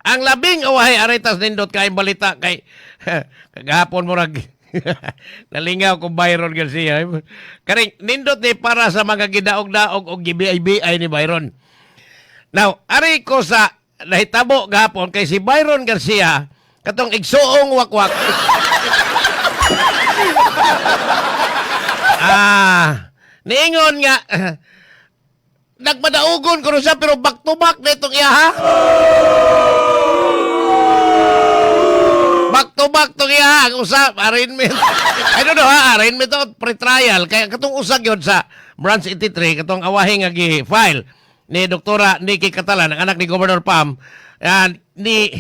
Ang labing awahay aretas nindot kay balita kay kagahapon murag nalingaw ko Byron Garcia. Karing nindot ni para sa mga gidaog-daog og gibi-bi ni Byron. Now, ari ko sa nahitabo gahapon kay si Byron Garcia katong igsuong wakwak. Ah, niingon nga nagmadaugon ko siya pero back to back na itong iya ha. Back to back tong iya ang usap arraignment. I don't know ha, arraignment o pre-trial kaya katong usag yun sa Branch 83 katong awahi nga gi-file ni Doktora Nikki Catalan, ang anak ni Governor Pam, yan, ni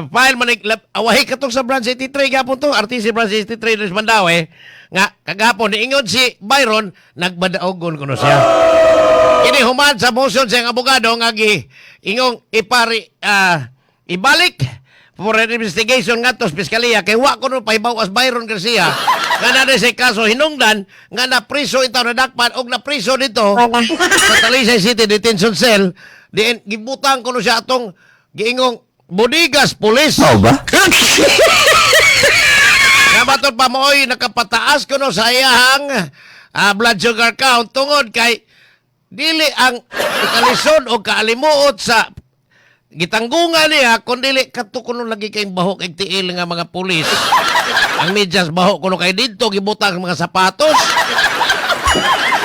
file man awahi katong sa Branch 83 gapon to, RTC Branch 83 ng Mandaue nga kagahapon niingon si Byron nagbadaogon kuno siya. Kini human sa motion sa iyang abogado nga gi ingong ipari ibalik for an investigation ngadto sa piskaliya kay wa kuno pahibaw as Byron Garcia nga naa sa kaso hinungdan nga napriso itaw, nadakpan og napriso dito sa Talisay City Detention Cell, diin gibutang kuno siya atong giingong Bodigas Police. Mao ba? Nga matod pa mooy nakapataas kuno sa iyang blood sugar count tungod kay dili ang kalisod o kaalimuot sa gitanggungan niya kun dili kadto kuno lagi kay bahok ig tiil nga mga pulis. Ang medyas baho kuno kay didto gibutang ang mga sapatos.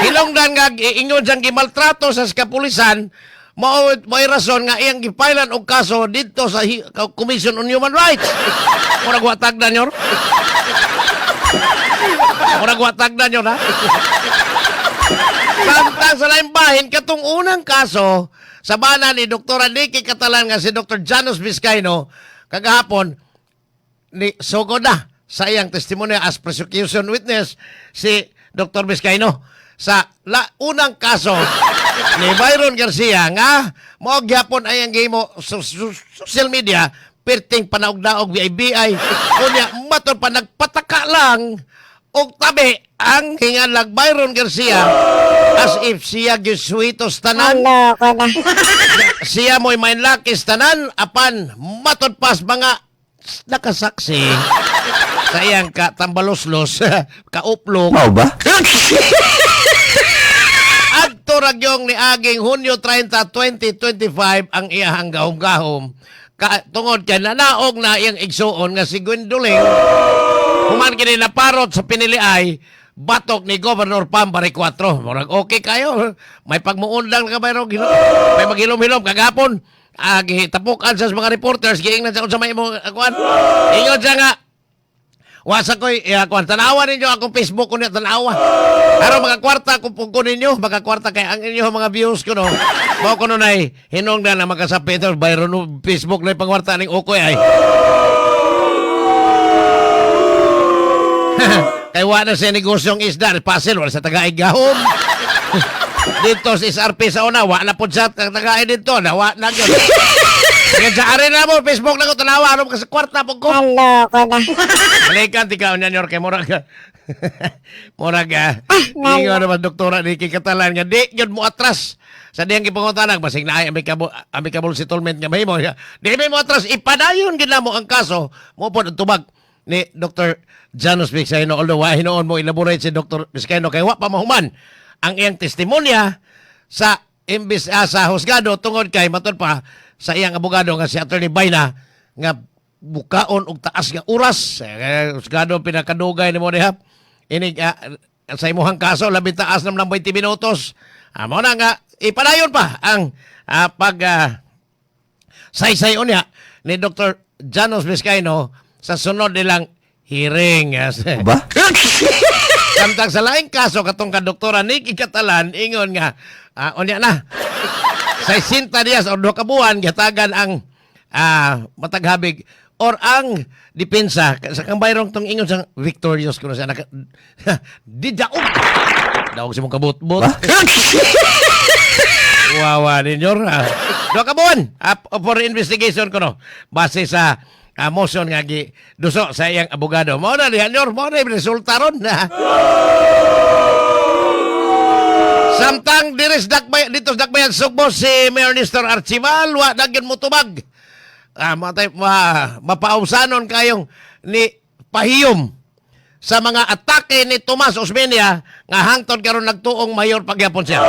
Hilongdan nga ingon siyang gimaltrato sa kapulisan, mao may rason nga iyang gipailan og kaso didto sa Commission on Human Rights. Murag wa tagdan yor. Murag wa tagdan yor ha. Samtang sa laing bahin, katong unang kaso sa bana ni Dr. Nikki Catalan nga si Dr. Janus Vizcaino, kagahapon, ni sugod na sa iyang testimonya as prosecution witness si Dr. Vizcaino sa unang kaso ni Byron Garcia nga mao gyapon ay ang gihimo sa social media perting panaugdaog BIBI. Unya matod pa nagpataka lang og tabi ang hingalag Byron Garcia as if siya gisuitos tanan. Loko na. Siya mo'y mainlakis tanan apan matod pas mga nakasaksi sa iyang katambaloslos, kauplok. Mao ba? Adto ragyong ni aging Hunyo 30, 2025 ang iyahang gahom-gahom. Ka, tungod kay nanaog na iyang igsuon nga si Gwendolyn human kini naparot sa piniliay batok ni Governor Pam Baricuatro. Murag okay kayo. May pagmuundang na ka bayro. May maghilom-hilom kagapon. Ah, gitapukan sa mga reporters giingnan sa unsa may imong kuan. Ingon siya nga wasa ko'y kuan, tanawa ninyo akong Facebook ko niya, tanawa. Pero mga kwarta kung ko ninyo, mga kwarta kay ang inyo mga views ko no. Mao ko nay hinungdan na makasapit Byron no, Facebook na pangwarta ning ukoy ay. Kay wa na siya negosyong isda, puzzle, wala sa tagaig gahom. Dito sa SRP sa una, wa na po siya tagaig dito, na wa na gyud. Kaya sa arena mo, Facebook na ko, tanawa, ano kasi kwarta po ko. Loko na. Balikan, ti ka, nyor, kay murag, murag, ingon naman, Doktora Nikki Catalan, nga di, yun mo atras. Sa diyang gipangutanag, basig na ay amicable settlement nga mahimo. Di mo atras, ipadayon gid mo ang kaso, mo po ang tubag ni Dr. Janus Vizcaino. Although, wa hinuon mo elaborate si Dr. Vizcaino, kay wa pa mahuman ang iyang testimonya sa imbis sa husgado tungod kay matod pa sa iyang abogado nga si Attorney Bayna nga bukaon og taas nga oras. Husgado pinakadugay nimo diha inig sa imuhang kaso labing taas naman ng 20 minutos. Mao na nga ipadayon pa ang pag saysay unya ni Dr. Janos Vizcaino sa sunod nilang hearing. Ba? Samtang sa laing kaso katong ka Doktora Nikki Catalan ingon nga unya na sa 60 dias o 2 ka buwan gihatagan ang mataghabig or ang depensa sa kang bayrong tong ingon sa victorious kuno siya naka, di daog daog si mong kabutbot. Wawa ninyo. 2 ka buwan for investigation kuno base sa motion nga gi duso sa iyang abogado. Mao na diha nyor, mao na yung resulta ron. Samtang diri sa Dakbay, dito sa Dakbayan Sugbo, si Mayor Nestor Archival wa nagyan mo tubag. Matay, mapausanon kayong ni pahiyom sa mga atake ni Tomas Osmeña nga hangtod karon nagtuong mayor pagyapon siya.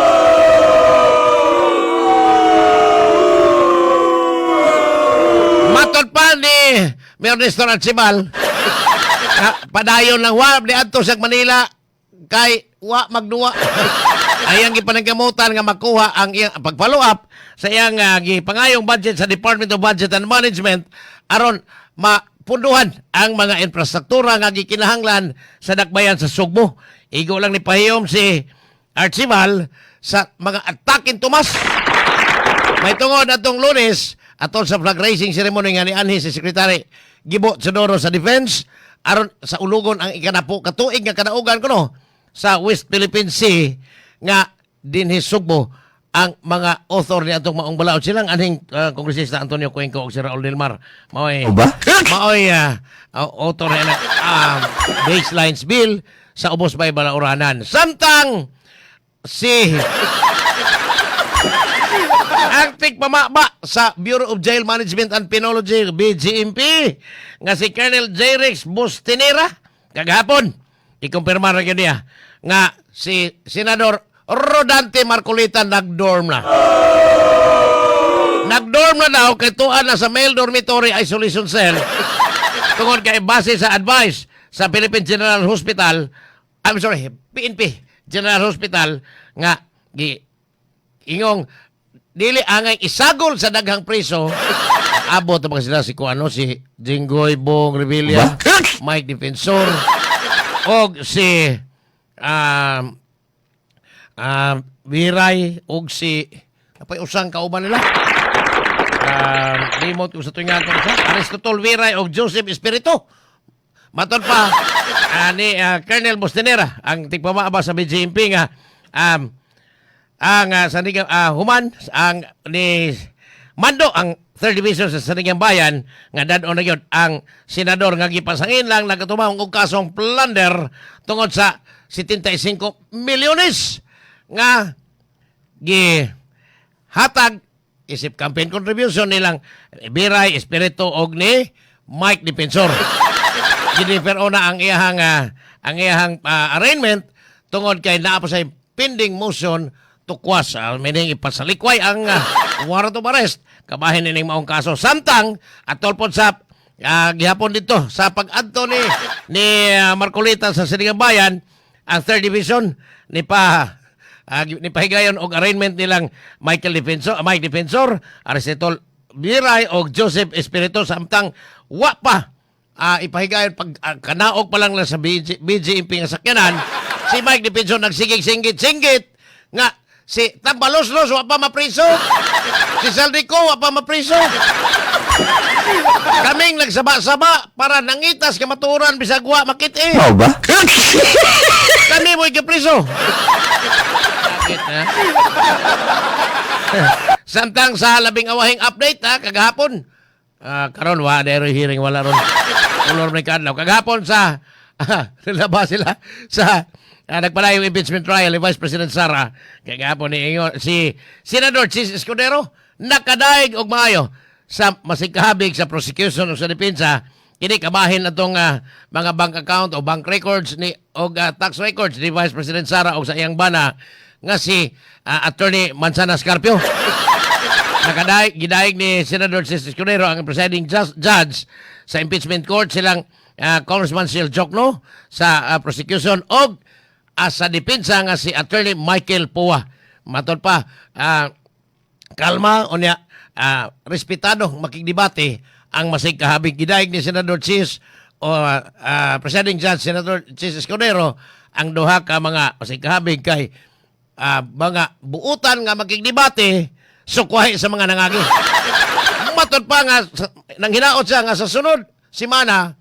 Matod pa ni Mayor Nestor Archival, na padayon lang wa ni adto sa Manila kay wa magduwa. Ayang gipananggamutan nga makuha ang iyang pag-follow up sa iyang gipangayong budget sa Department of Budget and Management aron mapunduhan ang mga infrastruktura nga gikinahanglan sa Dakbayan sa Sugbo. Igo lang ni pahiyom si Archival sa mga atakin Tomas. May tungod atong Lunes, atol sa flag raising ceremony nga nianhi si Secretary Gibo Teodoro sa Defense aron sa ulugon ang ikanapo katuig nga kadaugan kuno sa West Philippine Sea nga dinhi Sugbo ang mga author ni atong maong balaod, silang anhing Kongresista Antonio Cuenco ug si Raul Del Mar, maoy Ba? maoy author ni baselines bill sa ubos bay balauranan. Samtang si ang tigpamaba sa Bureau of Jail Management and Penology, BJMP, nga si Colonel Jayrex Bustinera, kagahapon ikumpirma ra gyud niya nga si Senador Rodante Marcoleta nagdorm na. Nagdorm na daw kay tuan na sa male dormitory isolation cell tungod kay base sa advice sa Philippine General Hospital, I'm sorry, PNP General Hospital, nga gi ingong dili angay isagol sa daghang preso. Abot ang mga sila si kuano, si Jinggoy Bong Revilla, Mike Defensor og si Viray og si napay usang kauban nila, limot ko sa tuwing nga sa Aristotle Viray og Joseph Espiritu. Matod pa ni Colonel Bustinera, ang tigpamaaba sa BJMP, nga ang Sandigan human ang ni mando ang Third Division sa Sandigan Bayan nga dad-on na gyud ang senador nga gipasangin lang nagatumang og kasong plunder tungod sa 75 milyones nga gi hatag isip campaign contribution nilang Biray, Espiritu og ni Mike Defensor. Gidefer na ang iyahang arraignment tungod kay naa pa sa pending motion to quash, meaning ipasalikway ang warrant of arrest kabahin nining maong kaso. Samtang atol pod sa gihapon dito sa pag-adto ni Marcoleta sa Sandigan Bayan, ang Third Division ni pahigayon og arraignment nilang Michael Defensor, Mike Defensor, Aristotle Viray og Joseph Espiritu, samtang wa pa ipahigayon pag kanaog pa lang lang sa BJMP nga sakyanan, si Mike Defensor nagsigig singgit-singgit nga si Tambaloslos wa pa mapriso, si Zaldy Co wa pa mapriso, kaming nagsaba-saba para nangitas kamatuoran bisag wa makit-i. Mao ba? Kami mo'y gipriso. Sakit, ha? Samtang sa labing awahing update, ha, kagahapon. Karon wa dero hearing, wala ron. Ulor may kaadlaw. Kagahapon sa nilabas sila sa nagpalayong impeachment trial ni Vice President Sara. Kagahapon ni ingon si Senador Chiz Escudero nakadaig og maayo sa masigkahabig sa prosecution o sa depensa kini kabahin atong mga bank account o bank records ni og tax records ni Vice President Sara og sa iyang bana nga si Attorney Manzanas Carpio. Nakadaig, gidaig ni Senator Chiz Escudero ang presiding judge sa impeachment court, silang Congressman Chel Diokno sa prosecution og sa depensa nga si Attorney Michael Poa. Matod pa, kalma unya respetado makigdebate ang masig kahabig. Gidaig ni Senador Chiz o presiding judge Senator Chiz Escudero ang duha ka mga masig kahabig kay mga buutan nga makigdebate sukwahi sa mga nangagi. Matod pa nga nang hinaot siya nga sa sunod semana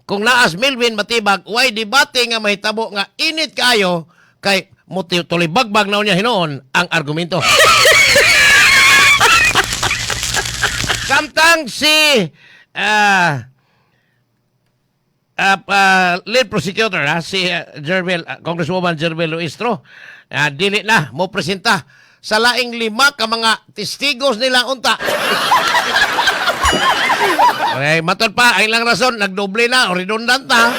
kung naas Melvin Matibag, way debate nga mahitabo nga init kaayo kay muti tuloy bagbag na niya hinuon ang argumento. Samtang si lead prosecutor, ha, si Gerville, Congresswoman Gerville Luistro. Dili na mo presenta sa laing lima ka mga testigos nila unta. Okay, matod pa, ang ilang rason, nagdoble na o redundant na.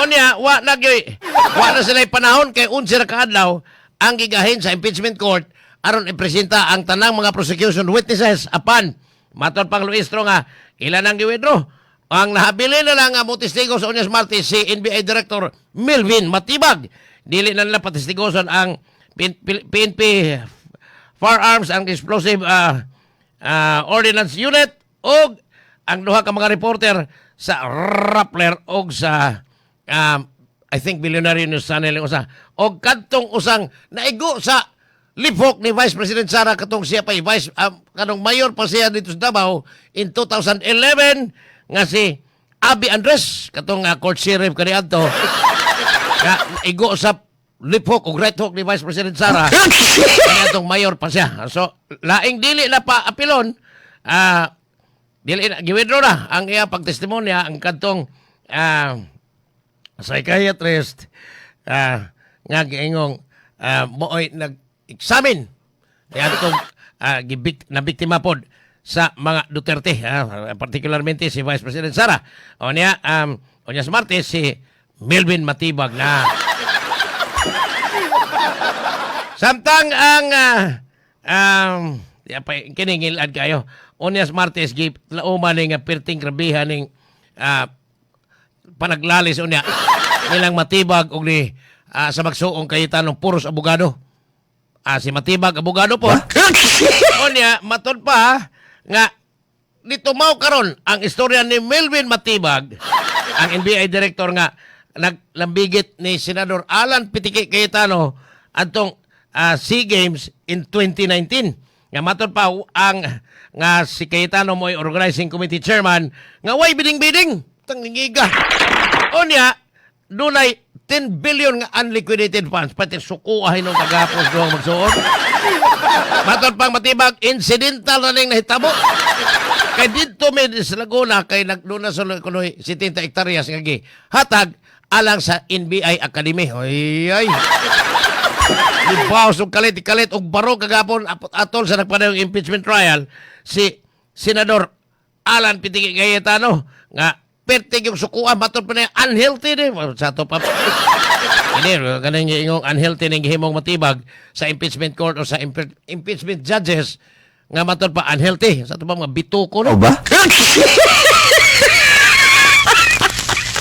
Unya, wa na gyoy. Wa na sila panahon kay 11 ra ka adlaw ang gigahin sa impeachment court aron ipresenta ang tanang mga prosecution witnesses, apan matod pang Luistro nga ilan ang giwithdraw. Ang nahabilin na lang nga mo testigo sa unyas Martes, si NBI Director Melvin Matibag. Dili na nila patestigoson ang PNP Firearms and Explosive Ordnance Unit og ang duha ka mga reporter sa Rappler og sa I think Billionaire News Channel yung usa og kadtong usang naigo sa lipok ni Vice President Sara katong siya pa vice kanong mayor pa siya dito sa Davao in 2011 nga si Abi Andres, katong court sheriff kaniadto nga igo sa lip hook o right hook ni Vice President Sara kaniadtong mayor pa siya. So laing dili na pa apilon, dili na giwithdraw na ang iya pagtestimonya, ang kadtong psychiatrist nga giingong mooy nag-examine niadtong nabiktima pod sa mga Duterte, particularmente si Vice President Sara. O niya, unya sa Martes, si Melvin Matibag na. Samtang ang di pa kiningilad kayo. Unyas Martes gi lauman ning perting grabihan ning panaglalis unya nilang Matibag og ni sa magsuong Cayetano, puros abogado. Si Matibag abogado po. Unya matud pa nga nitumaw karon ang istorya ni Melvin Matibag, ang NBI director nga naglambigit ni Senador Alan Pitiki Cayetano atong SEA Games in 2019. Nga matod pa ang nga si Cayetano mo'y organizing committee chairman nga way bidding-bidding. Tangingiga. Unya, dunay 10 billion nga unliquidated funds. Pati sukuahin ng kagapos duhang magsuon. Matod pang Matibag, incidental na ning nahitabo. Kay didto may sa Laguna, kay nagduna sa kunoy 70 hektaryas nga gi hatag alang sa NBI Academy. Ay ay. Libaw og kalit kalit og baro kagapon atol sa nagpadayong impeachment trial si Senador Alan Pitiki Cayetano nga pertig yung sukuan. Matod pa na unhealthy ni sa to pa. Hindi, kaning ingong unhealthy ning gihimong Matibag sa impeachment court o sa impeachment judges nga matod pa unhealthy. Sa to pa mga bituko no. O ba?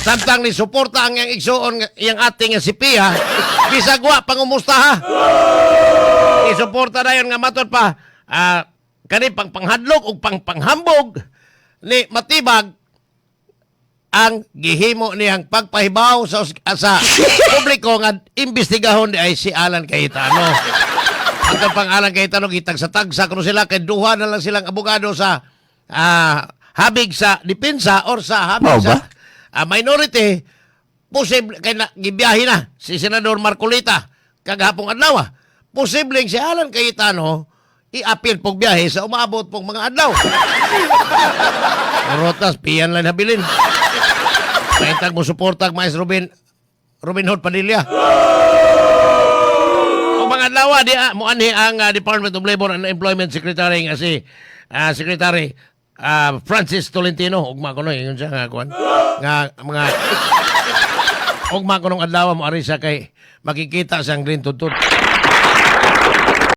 Samtang ni suporta ang iyang igsuon nga iyang ating nga si Pia, bisag wa pangumusta ha. Isuporta na yun nga matod pa kani pang panghadlok ug pang panghambog ni Matibag ang gihimo niyang pagpahibaw sa publiko nga imbestigahon di ay si Alan Cayetano. Ang pang Alan Cayetano gitagsa-tagsa kuno sila kay duha na lang silang abogado sa habig sa depensa or sa habig Mao sa ba? Minority. Posible kay na, gibiyahe na si Senador Marcoleta kagahapong adlaw. Posibleng si Alan Cayetano i-appeal pog biyahe sa umaabot pong mga adlaw. Rotas, piyan lang habilin. Kahitag mo suportag Maestro Robin Hood Padilla. O mga adlaw, di mo anhi ang Department of Labor and Employment Secretary nga si Secretary Francis Tolentino. Ugma ko no, yun siya nga kuan. Nga mga ugma ko nung adlaw mo ari siya kay makikita siyang green tuntun.